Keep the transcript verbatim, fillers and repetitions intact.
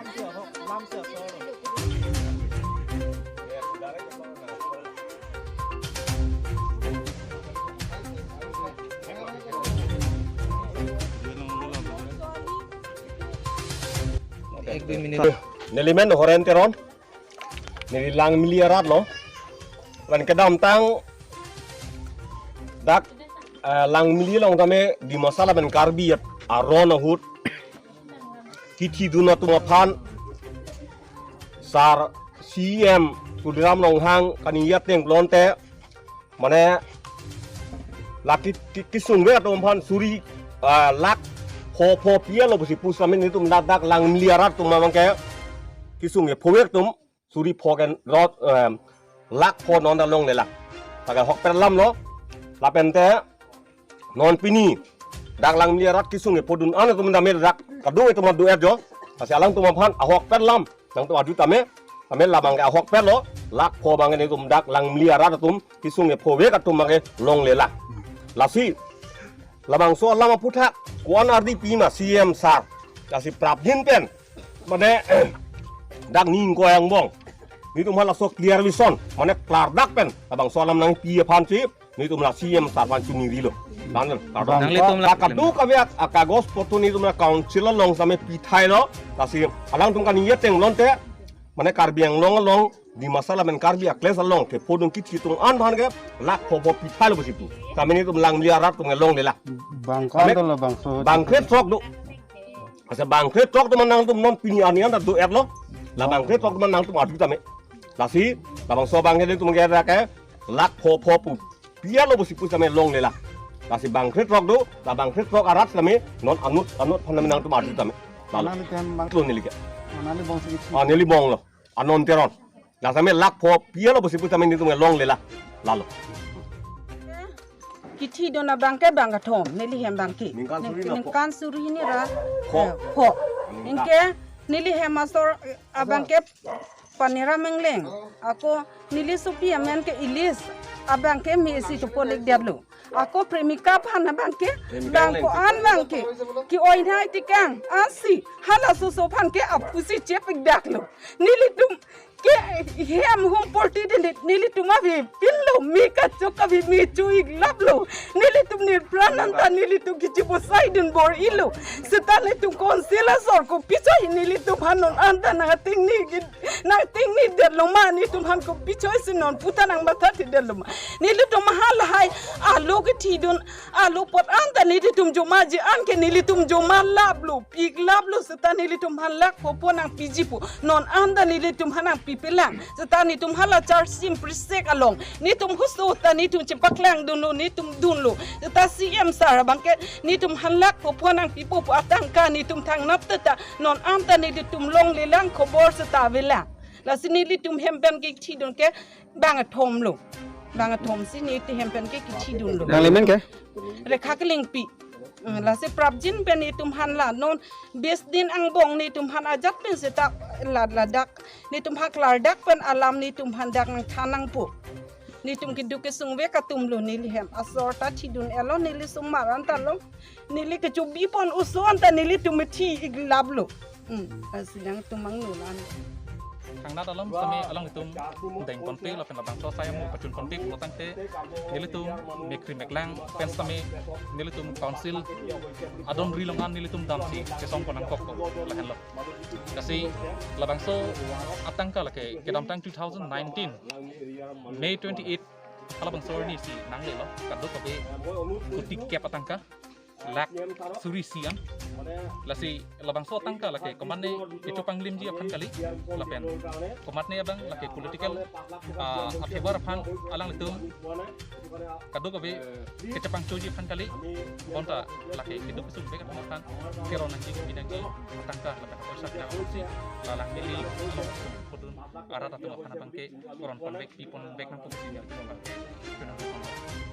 Ek dui minit. Neli men Horen Teron. Neli Langmili arat lo. Pen kedamtang dak, eh, Langmili along tame Dimasa lapen Karbi aron ahut kithidun atum aphan sar C E M Tuliram Ronghang kaningje ateng pulote, mane lake ki-, kesung ave atum aphan suri, ah, lakh pho pho piya lo pusi pu setame nelitum ladak Langmili arat atum abangke kesung ave pho ave atum suri pho ken rot, em, lakh pho non ta longle lang. Pakai ahokpet alam lo. Lapen te non pini dak Langmili arat kesung ave pho dun an atum tame dak kado atum adu et jo. Lasi alangtum aphan ahokpet alam nangtum adu tame, tame labangke ahokpet lo, lakh pho abangke nelitum dak Langmili arat atum kesung ave pho ave atum abangke longle lang. Lasi labangso alam aphuthak ko-an ardi pima C E M sir. Lasi prapjin pen mane dak ning ko yang bong. Nelitum aphan laso clear vision, mane klardak pen labangso alam nangpi aphan si nelitum la C E M sir aphan chunirilo. Daniel, klardak. Nanglitum la dak kadokave akagos poto nelitum la council along tame pithai lo. Lasi alangtum kaningje ateng pulote, mane Karbi Anglong along, Dimasa lapen Karbi a-clash along kephodun kithidun an aphan ke lakh pho pho pithai lo pusi pu. Tame nelitum Langmili arat atum ke longle lang. Bang ko-an do labangso? Bang kre-throk do. Asa bang kre-throk atum nangtum non pini arni an ta do et lo. La bang kre-throk atum nangtum adu tame. Lasi labangso abangke nelitum ke dak ke lakh pho pho pu piya lo pusi pu tame longle lang. Lasi bang kre-throk do, la bang kre-throk arat tame non anut anut aphan tame nangtum adu tame. Lalo. Nangli tem bang. Lo neli ke. Nangli bong si. Ah, neli bong lo. Anon Teron. Dak tame lakh pho piya lo pusi pu tame nelitum ke longle lang. Lalo. Kithidun abangke bang kethom, neli hem abangke. Ningkan suri na pho. Ningkan suri hini ra. Pho. Eh, pho. Ningkan. Anke neli hem asor, eh, abangke Panera Mengleng. Ako neli sopi amen ke Ilis. Abangke mesi chopon-ikdet lo. Ako premika aphan abangke, premika bang ko-an abangke, ke-oi nai tikang, ansi, halaso oso aphan ke aphusi chep-ikdak lo. Nelitum ke hem hum porti den nelitum avepin lo, me kachok kave me cho-iklap lo. Nelitum nirpran anta nelitum kechibo saidun bor-ilo. Seta nelitum council asor kopi choi nelitum aphan non anta nangtingni nangtingnidet lo ma, nelitum aphan kopi choi si non puta nangmathathedet lo ma. Nelitum aphan lahai alo kethidun alo apot anta nelitum joma ji anke nelitum joma lap lo, pi-iklap lo, seta nelitum aphan lakh pho pho nangpiji pu. Non anta nelitum aphan nangpipelang. Seta nelitum hala charsim prisek along nelitum huso ta nelitum chepaklangdun lo, nelitum dun lo. Seta C E M sir abangke nelitum aphan lakh pho pho nangpipo pu atangka nelitum thangnat ta non anta nelitum longle lang, khobor seta avelang. Lasi nelitum hem pen kethidun ke bang kethom lo. Bang kethom si nelitum hem pen ke kethidun lo. Nangli men ke? Rekha Kelengpi. Eh, lasi prapjin pen nelitum aphan la non bes din angbong nelitum aphan ajat pen seta la ladak nelitum aphan klardak pen alam nelitum aphan dak nangthan nangpo. Nelitum keduk kesung ave atum lo neli hem asor ta thidun-et lo, neli osomar anta lo. Neli kechobi pon oso anta nelitum methi-iklap lo. Hmm, asi nangtum mangno lang. Thangnat alam tame alanglitum dengponpe lapen labangso asai amo pachunponpe pulotangte nelitum mekri meklang pen tame nelitum council adon ri longan nelitum damsi kesong pon nangkok ko lahenlo. Lasi labangso atangka lake kedamtang two thousand nineteen May twenty-eight halabangso arni si nanglelo kadokave kuti kep atangka lakh suri isi an. Lasi labangso atangka lake komatne kechepanglimji aphan kali lapen komatne abang lake political, ah, aphevar aphan alanglitum kadokave kechepangchoji aphan kali. Bonta lake keduk kesung ave atum aphan keron nangji, kopi nangji atangka lapen apoisa kena si la Langmili along sum pudun arat atum aphan abangke koron ponvek, pi ponvek nangpo pusi nelitum abangke chonang ponlo.